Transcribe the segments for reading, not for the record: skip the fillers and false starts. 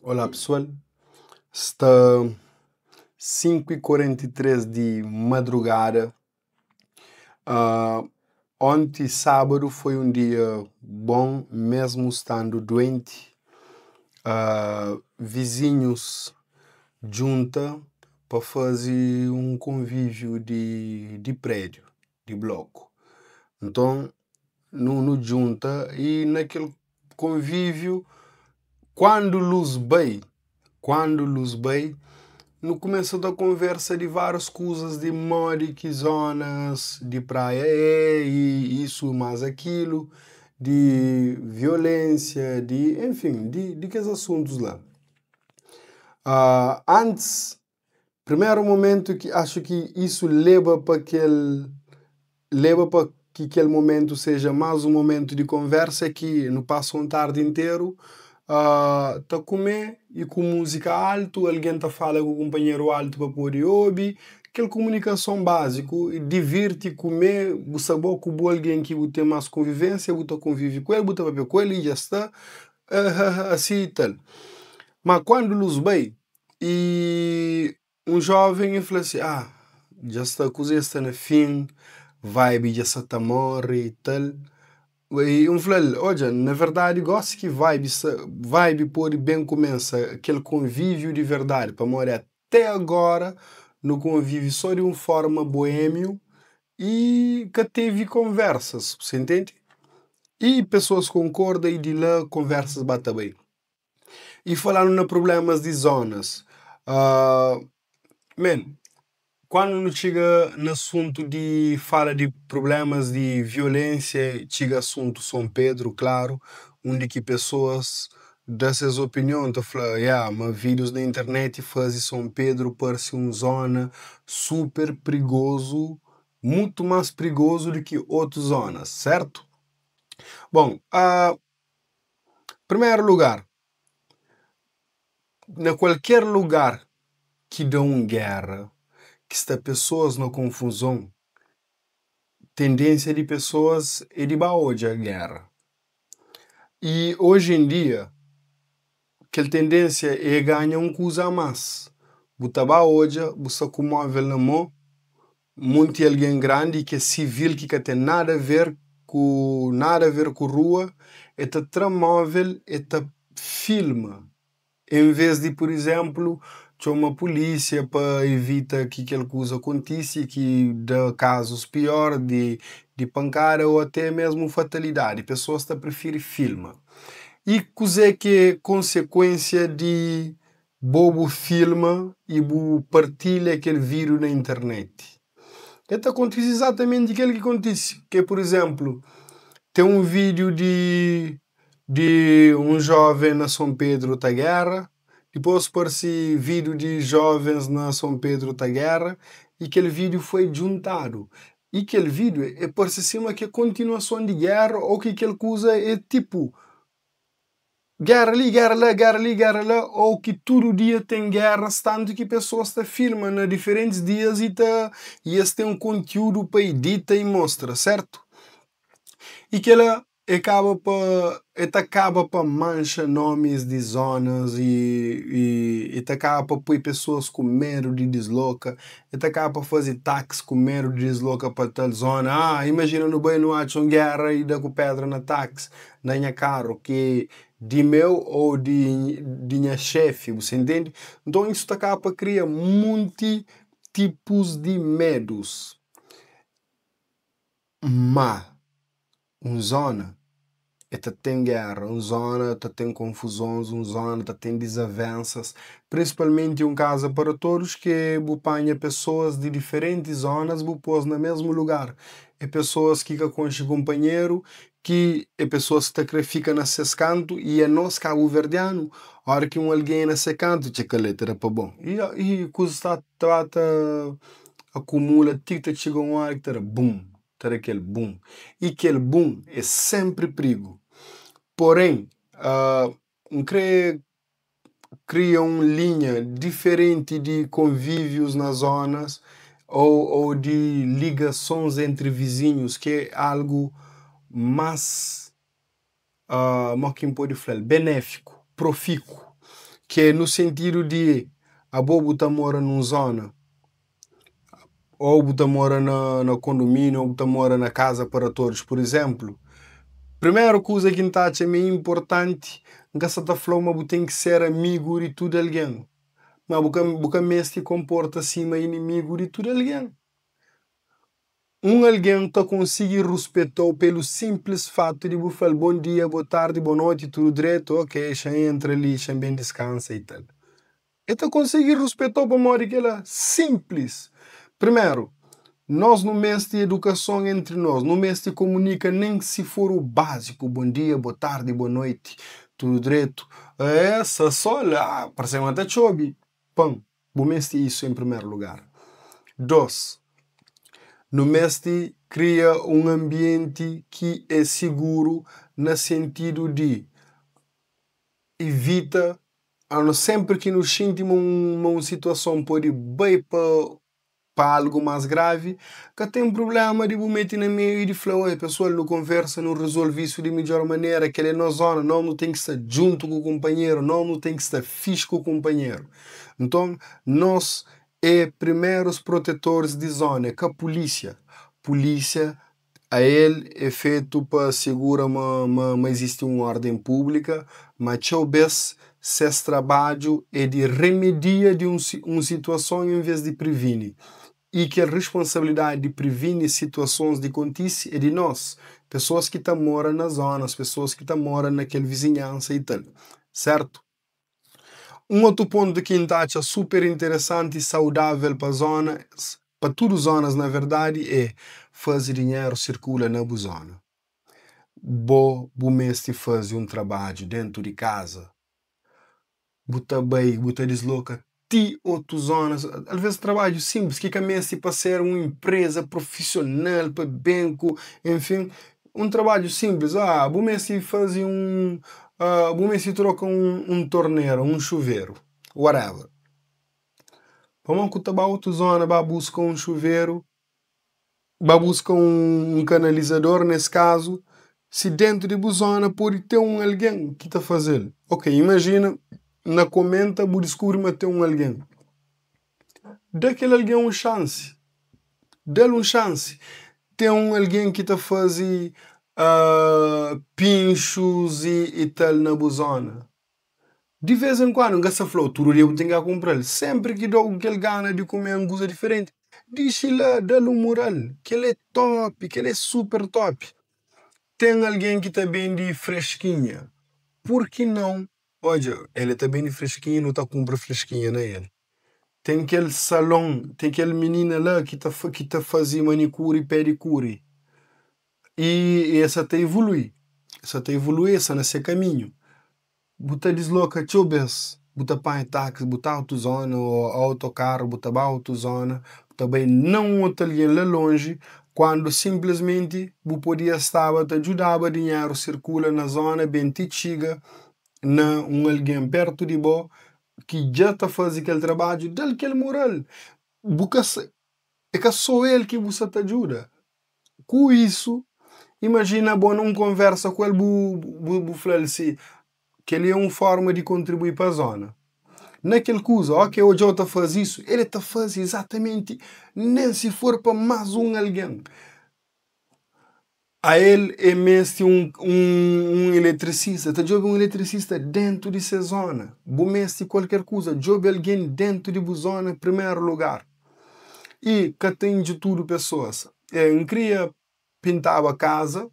Olá pessoal, sta 5:43 di madrugada. Onti sábadu foi um dia bom, mesmo estando doente. Vizinhos djunta pa faze um convívio di prédio, di bloco. Nton nu djunta e na kel convívio, quando luz bai, quando luz bai, nu começa ta conversa di vários kuzas di modi ki zonas di Praia é e isso mais aquilo, di violência, di enfin, di kes assuntos la. Antes, primeiro momento ki acho ki isso leba pa kel leba pa ki kel momento seja mais um momento di conversa é ki nu passa um tarde inteiro ta kume e ku música alto, alguém ta fala ku kumpanheru alto pa pode obi, kel komunikason básico, divirti, kume, bu sta bo ku bu alguém ki bu ten más convivência, bu ta convive ku el, bu ta papia ku el e dja sta, assim e tal. Ma quando luz bai e um jovem e fla assim, ah, dja sta kuze sta na fim, vibe dja sa ta morre e tal. E um fla-l, odja, na verdade gosi ki vibe sta, vibe pode bem começa kel convívio di verdade, pamodi até agora nu convive só di um forma boêmio e ka teve conversas, você entende? E pessoas concorda e di la conversas ba ta bai. E falando na problemas di zonas, man, quando nu txiga na assunto di fala di problemas di violência, txiga assunto São Pedro, claro, undi ki pessoas da ses opinião ta fla, yeah, ma vídeos na internet faze São Pedro parece um zona super perigoso, muito mais perigoso do que outras zonas, certo? Bom, primeiro lugar, na qualquer lugar ki da um guerra, ki sta pessoas na confusão, tendência di pessoas é di ba odja guerra. E hoje em dia, kel tendência é ganha um kuza a mais. Bu ta ba odja, bu sta ku móvel na mão, monti alguém grande que é civil ki ka tem nada a ver ku nada a ver ku rua, e ta tra móvel e ta filma. Em vez di, por exemplo, txoma polícia pa evita ki kel kuza kontise, ki da casos pior di pancada ou até mesmo fatalidade. Pessoas ta prefere filma. E kuzê ki é consequência di bo bu filma e bu partilha kel vídeo na internet? E ta kontise exatamente kel ki kontise, que é, por exemplo, tem um vídeo di um jovem na São Pedro ta guerra, depois parece vídeo di jovens na São Pedro ta guerra e kel vídeo foi juntado. E kel vídeo é parece sima ki é continuação di guerra ou ki kel kuza é tipo guerra li, guerra lá, guerra li, guerra lá, ou ki tudo dia tem guerras, tanto ki pessoas ta filma na diferentes dias e es tem um conteúdo pa edita e mostra, certo? E kela e acaba pa e ta acaba pa mancha nomes di zonas e ta acaba pa poi pessoas com medo di desloca, e ta acaba pa faze táxi com medo di desloca pa tal zona. Ah, imagina nu bai nu atxa um guerra e da ku pedra na táxi, na nha carro, que di meu ou di nha chefe, você entende? Então isso ta acaba pa cria monti tipos di medos. Ma um zona e ta ten guerra, um zona ta ten confusões, um zona ta ten desavenças, principalmente um casa para todos que bu panha pessoas di diferentes zonas bu pôs na mesmo lugar. É pessoas ki ka conxe companheiro, ki é pessoas ki ta kre fika na ses canto e é nós cabo-verdiano, hora ki um alguém na se canto, txeka letra pa bom. E kuza ta ta acumula ti ta txiga um hora ki ta da bum, ta da kel bum. E kel bum é sempre perigo. Porém, N kre kria um linha diferente di convívios nas zonas ou di ligações entre vizinhos, que é algo mais, mo ki N pode fla-l, benéfico, profícuo. Ki é no sentidu di abo bu ta mora nun zona ou bu ta mora na kondominiu ou bu ta mora na kaza para todos, pur izenplu, primeru kuza ki N ta atxa ma é inportanti, N ka sa ta fla-u ma bu ten ki ser amigu di tudu algen, ma bu ka bu ka meste konporta sima inimigu di tudu algen. Un algen ta konsigi ruspeta-u pelu sinplis fatu di bu fla-l bon dia, bo tardi, bo noti, tudu dretu, ok, xa-m entra li, xa-m ben diskansa i tal. El ta konsigi ruspeta-u pamodi kel-la. Sinplis. Primeru, nos nu meste edukason entri nos, nu meste komunika nen si for u báziku, bon dia, bo tardi, bo noiti, tudu dretu, eh, sta sol, ah, parse ma ta txobi, pan. Bu meste isu en primeru lugar. 2, Nu meste kria un anbienti ki é siguru na sentidu di ivita senpri ki nu xinti ma un situason pode bai pa pa algu más gravi, ka ten prubléma di bu mete na meiu i di fla, Oi pesoal, nu konversa, nu rezolve isu di midjór manera, kel-li é nos zóna, nos nu ten ki sta djuntu ku kunpanheru, nos nu ten ki sta fixi ku kunpanheru. Nton, nos é primerus protetoris di zóna, é ka pulísia. Pulísia ael é fetu pa sigura ma ma izisti un órden públika, ma txeu bês ses trabadju é di remedia di un situason en vês di privini. I kel responsabilidadi di privini situasons di kontise é di nos, pesoas ki ta mora na zónas, pesoas ki ta mora na kel vizinhansa i tal. Sértu? Un otu pontu ki N ta atxa super interesanti i saudável pa zónas, pa tudu zónas na verdadi, é faze dinheru sirkula na bu zóna. Bo bu meste faze un trabadju déntu di kaza. Bu ta bai, bu ta disloka ti otu zonas, alvês trabadju sinplis ki ka meste pa ser un inpreza profisional pa ben ku, enfin, un trabadju sinplis, ah, bu meste faze un, bu meste troka un tornera, un xuveru, whatever. Pamodi ku ta ba otu zona ba buska un xuveru? Ba buska un kanalizador nes kazu, si dentu di bu zona pode ten un algen ki ta faze-l. Ok, imajina na komenta bu diskubri ma ten un algen. Da kel algen un xansi. Da-l un xansi. Ten un algen ki ta faze pinxus i tal na bu zona. Di vez en kuandu, N ka sta fla-u tudu dia bu ten ki ba kunpra-l. Sénpri ki da-u kel gana di kume un kuza diferenti, dixi la, da-l un mural. Kel-la é top, kel-la é super top. Ten algen ki ta bende freskinha, pur ki nau? Odja, el ta bende freskinha, nu ta kunpra freskinha na el. Ten kel salon, ten kel minina la ki ta ki ta faze manikuri i pedikuri. I el sa ta ivolui, el sa ta ivolui, el sta na se kaminhu. Bu ta disloka txeu bês, bu ta panha táxi, bu ta otu zona ô autokaru, bu ta ba otu zona, bu ta bai na un otu algen la lonji, kuandu sinplismenti bu podia staba ta djudaba dinheru sirkula na zona ben ti txiga na un algen pertu di bo ki dja ta faze kel trabadju, da-l kel mural. Bu ka sa, é ka sô el ki bu sa ta djuda. Ku isu, imajina bo na un konversa ku el bu bu fla-l si kel-li é un forma di kontribui pa zona. Na kel kuza, ó ki odja-u ta faze isu, el ta faze izatamenti nen si for pa más un algen. A el e meste un un iletrisista, ta djobe un iletrisista dentu di se zona. Bu meste kualker kuza, djobe algen dentu di bu zona primeru lugar. I ka ta indji tudu pesoas. N kria pintaba kaza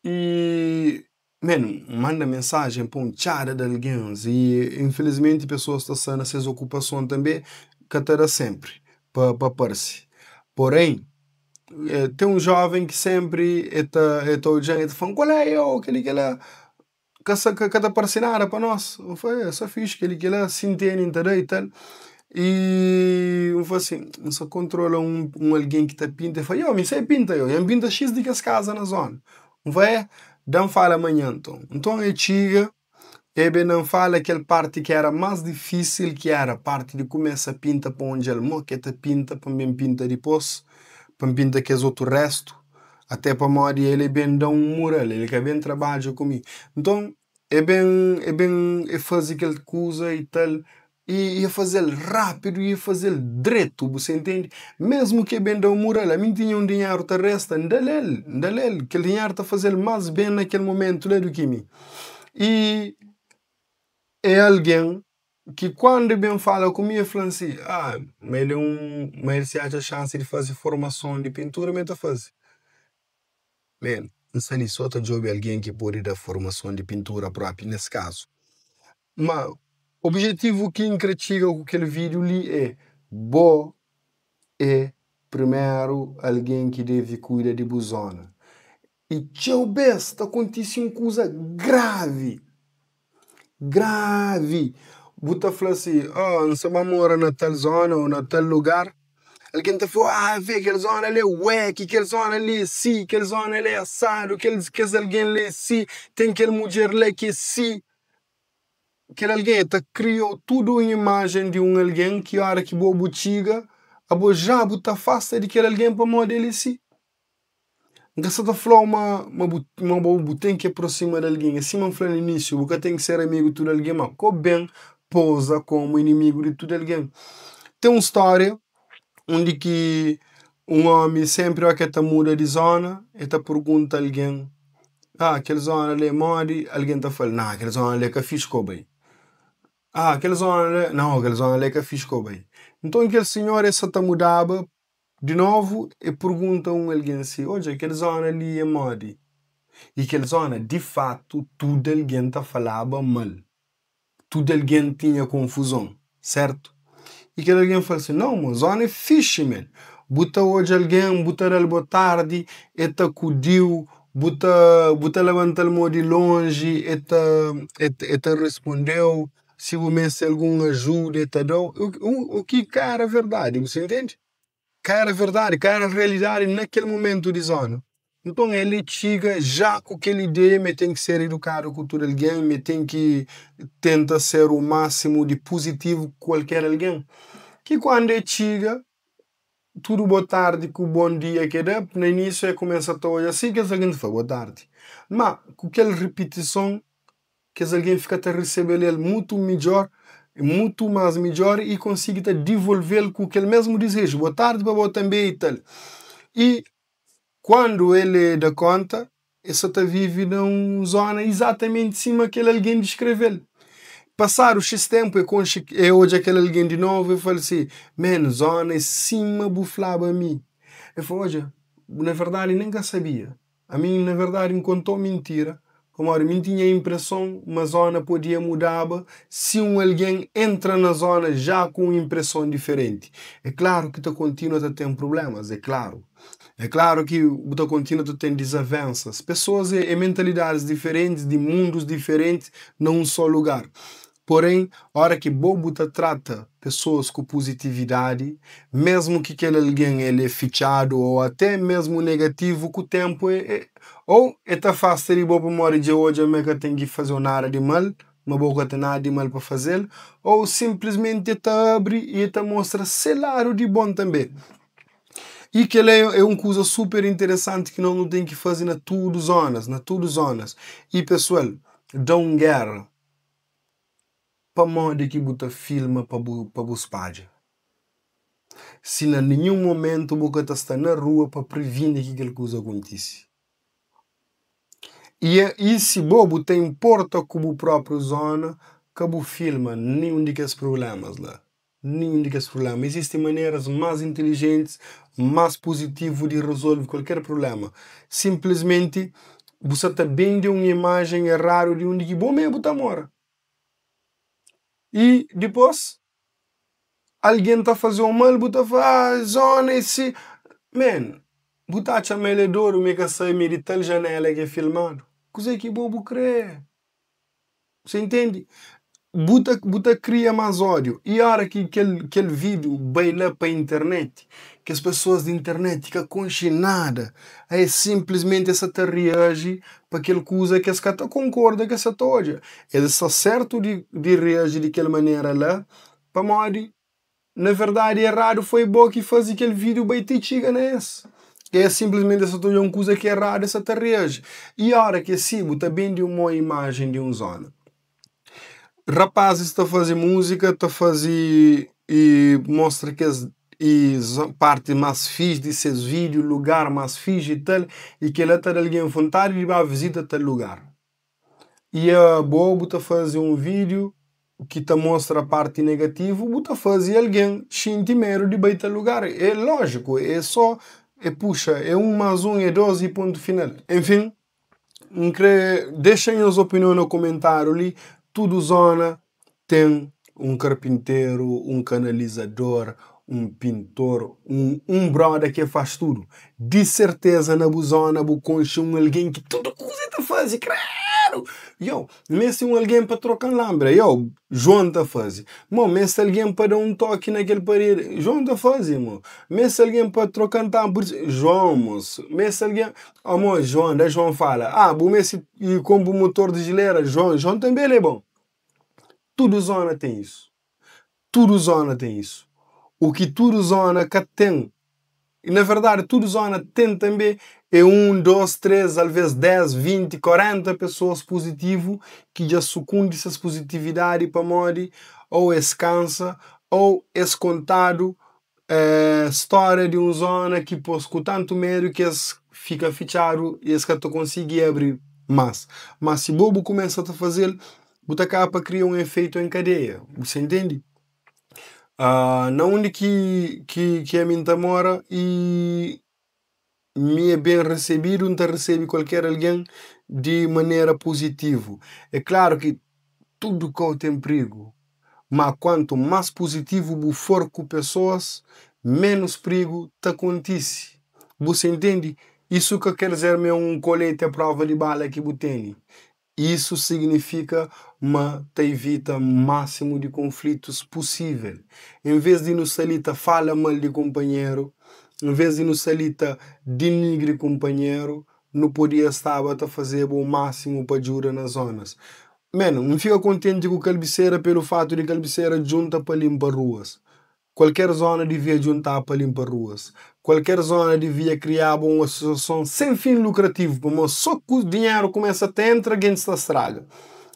i man, N manda mensajen pa un txada di algens i infilismenti pesoas ta sta na ses okupason tanbe, ka ta da senpri pa pa parse. Porém, ten un joven ki senpri e ta e ta odja-m e ta fla-m, Kualé yo, kel-li kel-la ka sa ka ta parse nada pa nos. N fla, E sta fixi kel-li kel-la, si N tene N ta da i tal. I N fla asin, N sta kontrola un un algen ki ta pinta, el fla, Yo, mi sabe pinta yo, dja N pinta xis di kes kaza na zona. N fla, E, da-m fala manhan nton. Nton e txiga, e ben da-m fala kel parti ki era más difísil, ki era parti di kumesa pinta pa odja-l mo ki el ta pinta, pa N ben pinta dipôs, pa N pinta kes otu réstu. Até pamodi el e ben da un mural, el ka ben trabadja ku mi. Nton. E ben e ben e faze kel kuza i tal i e faze-l rápidu i e faze-l dretu, bu sa intende? Mesmu ki e ben da-u mural, ami N tinha un dinheru ta resta, N da-l el, N da-l el, kel dinheru ta faze-l más ben na kel momentu la di ki mi. I é algen ki kandu e ben fala ku mi e fla-m si, ah, ma el é un, ma el si atxa xansi di faze formason di pintura ma el ta faze. Man, N sta li so ta djobe algen ki pode da formason di pintura propi nes kazu. Ma objetivu ki N kre txiga ku kel vídiu li é, bo é primeru algen ki deve kuida di bu zona. I txeu bes ta kontise un kuza gravi, gravi! Bu ta fla si, oh, N sta ba mora na tal zona o na tal lugar, algen ta fla, ah, vê, kel zona li é weki, kel zona li é si, kel zona li é asadu, kes algen li é si, ten kel mudjer la ki é si. Kel algen ta kria-u tudu un imajen di un algen ki ora ki bo bu txiga, abo ja bu ta afasta di kel algen pamodi el é si. N ka sa ta fla-u ma ma bu ma bo bu ten ki aprosima di algen. É sima N fla na inísiu, bu ka ten ki ser amigu di tudu algen, ma ka ben poza komu inimigu di tudu algen. Ten un stória undi ki un ómi sénpri óki el ta muda di zóna, el ta pergunta algen, Ah, kel zóna li é modi? Algen ta fla-l, Nah, kel zóna li é ka fixi ka bu bai. Ah, kel zóna li, nau, kel zóna li é ka fixi ka bu bai. Nton kel sinhor el sa ta mudaba di novu, el pergunta un algen si, Odja, kel zóna li é modi? I kel zóna, di fatu, tudu algen ta falaba mal. Tudu algen tinha konfuzon, sértu? I kel algen fla-l si, Nau, mo, zóna é fixi, men. Bu ta odja algen, bu ta da-l botardi, el ta kudi-u, bu ta bu ta labanta-l mô di lonji, el ta el ta responde-u, si bu meste algun ajuda el ta da-u. U ki ka éra verdadi, bu sa intende? Ka éra verdadi, ka éra realidadi na kel momentu di zóna. Nton, el e txiga ja ku kel ideia ma el ten ki ser idukadu ku tudu algen, ma el ten ki tenta ser u másimu di puzitivu ku kualker algen. Ki kandu el txiga, tudu botardi ku bon dia ki el da, na inísiu el kumesa ta odja si kes algen ta fla botardi. Má ku kel ripitison, kes algen fika ta resebe-l el mutu midjór, mutu más midjór i konsigi ta divolve-l ku kel mésmu dizeju, botardi pa bo tanbê i tal. I Kuandu el da kónta, el sa ta vive na un zóna izatamenti sima kel algen diskreve-l. Pasadu xis ténpu, el konxe, el odja kel algen di novu, el fla-l si, Man, zóna é sima bu flaba mi. El fla, Odja, na verdadi nen ka sabia. Ami, na verdadi, N konta-u mintira, pamodi mi N tinha inpreson ma zóna podia mudaba si un algen entra na zóna ja ku un inpreson diferenti. É klaru ki ta kontinua ta ten prublémas, é klaru. É klaru ki bu ta kontinua ta ten dizavensas. Pesoas é mentalidadis diferentis, di mundus diferentis na un só lugar. Porém, ora ki bo bu ta trata pesoas ku puzitividadi, mesmu ki kel algen el é fitxadu ô até mesmu negativu, ku tenpu é ô el ta afasta di bo pamodi dja odja ma el ka ten ki faze-u nada di mal, ma bo ka ten nada di mal pa faze-l, ô sinplismenti el ta abri i el ta mostra se ladu di bon tanbê. I kel-la é un kuza super interesanti ki nos nu ten ki faze na tudu zonas, na tudu zonas. I pesoal, da un géra, pamodi ki bu ta filma pa bu pa bu spadja? Si na ninhun momentu bu ka ta sta na rua pa privini ki kel kuza kontise. I i si bo bu ta inporta ku bu própriu zona, ka bu filma ninhun di kes prublémas la. Ninhun di kes prubléma. Izisti maneras más intelijentis, más puzitivu di rezolve kualker prubléma. Sinplismenti bu sa ta bende un imajen eradu di undi ki bo mê bu ta mora. I dipôs algen ta faze-u mal, bu ta fla, ah, zona é si. Man, bu ta atxa ma el é dodu, ma el ka sabe ma é di tal janéla ki é filmadu? Kuzê ki bo bu krê? Você entende? Bu ta, bu ta kria más ódiu. I óra ki kel, kel vídiu bai la pa internet, kes pesoas di internet ka konxe nada, es sinplismenti es sa ta reaji pa kel kuza ki es ka ta konkorda ki es sa ta odja. Es sta sértu di, di reaji di kel manera la, pamodi Na verdadi eradu foi bo ki fazi kel video bai ti txiga na es. Es sinplismenti es sa ta odja un kuza ki é eradu es sa ta reaji. I ora ki é si bu ta bende un mau imajen di un zona. Rapazis ta faze múzika, ta faze i mostra kes i parti más fixi di ses vídiu, lugar más fixi i tal, i kel-la ta da algen vontadi di ba vizita tal lugar. I abo bu ta faze un vídiu ki ta mostra parti negativu, bu ta faze algen xinti medu di bai tal lugar. É lójiku, é só é puxa, é un más un é dos i pontu final. Enfin, N kre dexa nhos opinion na komentáriu li. Tudu zona ten un karpinteru, un kanalizador, un pintor, un un broda ki faz tudu. Di serteza na bu zona bu konxe un algen ki tudu kuza el ta faze, kredu! Yo, meste un algen pa troka-m lanbra, yo, João ta faze. Mo, meste algen pa da un toki na kel paredi, João ta faze, mo. Meste algen pa troka-m tanpu di. João, mos. Meste algen. Oh, mo, João, da João fala. Ah, bu meste konpo motor di jilera, João. João tanbe el é bon. Tudu zona ten isu. Tudu zona ten isu. U ki tudu zona ka ten, i na verdadi tudu zona ten tanbe, é un, dos, tres, alves des, 20, 40 pesoas puzitivu ki dja sukundi ses puzitividadi pamodi ou es kansa ou es kontadu stória di un zona ki pô-s ku tantu medu ki es fika fitxadu i es ka ta konsigi abri más. Má si bo bu kumesa ta faze-l, bu ta kaba pa kria un efeitu en kadeia. Bu sa intende? Na undi ki ki ki ami N ta mora i mi é ben resebidu, N ta resebe kualker algen di manera puzitivu. É klaru ki tudu kau ten prigu, má kuantu más puzitivu bu for ku pesoas, ménus prigu ta kontise. Bu sa intende? Isu ka ker dizer ma é un koleti a prova di bala ki bu tene. Isu signifika ma ta ivita másimu di konflitus pusível. En vês di nu sta li ta fala mal di kunpanheru, en vês di nu sta li ta dinigri kunpanheru, nu podia staba ta fazeba u másimu pa djuda na zonas. Man, N fika kontenti ku Kalbisera pelu fatu di Kalbisera djunta pa linpa ruas. Kualker zona divia djuntaba pa linpa ruas. Kualker zona divia kriaba un asosiason sen fin lukrativu pamodi so ku dinheru kumesa ta entra gentis ta straga.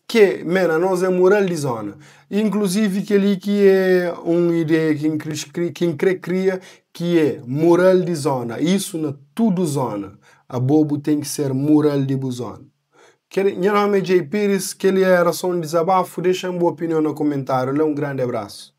Ke, man, anos é mural di zona. Inkluzivi keli ki é un ideia ki N kris ki N kre kria ki é mural di zona. Isu na tudu zona. Abo bu ten ki ser mural di bu zona. Kel, nha nomi é Jay Pires, keli era so un dizabafu. Dexa-m bu opinion na kumentariu la. Un grandi abrasu.